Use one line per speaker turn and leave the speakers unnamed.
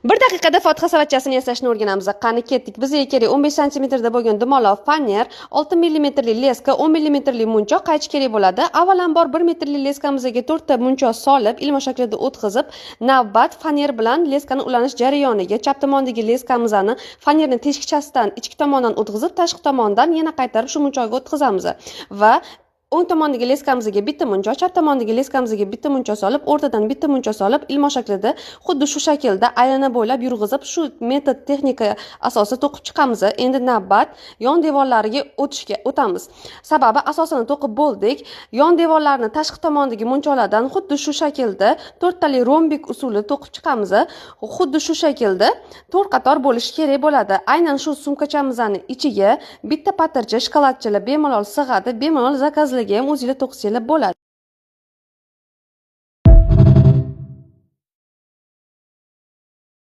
Bir daqiqada fotiha savatchasini yasashni o'rganamiz. Qani, ketdik. Bizga kerak 15 santimetrda bo'lgan dumaloq faner, 6 millimetrli leska, 10 millimetrli munchoq, qaychi kerak bo'ladi. Avvalambor 1 metrli leskamizga 4 ta munchoq solib, ilma shaklida o'tkazib, navbat faner bilan leskani ulanish jarayoniga. Chap tomondagi leskamizni fanerni teshikchasidan ichki tomondan o'tkazib, tashqi tomondan yana qaytarib shu munchoqga o'tkazamiz va o'ng tomondagi leskamizga bitta munchoq, chap tomondagi leskamizga bitta munchoq solib, o'rtadan bitta munchoq solib, ilmoq shaklida xuddi shu shaklda aylana bo'ylab yurg'izib, shu metod texnika asosida to'qib chiqamiz. Endi navbat yon devorlariga o'tishga o'tamiz. Sababi asosini to'qib bo'ldik. Yon devorlarni tashqi tomondagi munchoqlardan xuddi shu shaklda to'rttali rombik usulida to'qib chiqamiz. Xuddi shu shaklda 4 qator bo'lishi kerak bo'ladi. Aynan shu sumkachamizni ichiga bitta patircha, shokoladchalar bemalol sig'adi, bemalol zakazlarga ham o'zinglar to'qisanglar bo'ladi.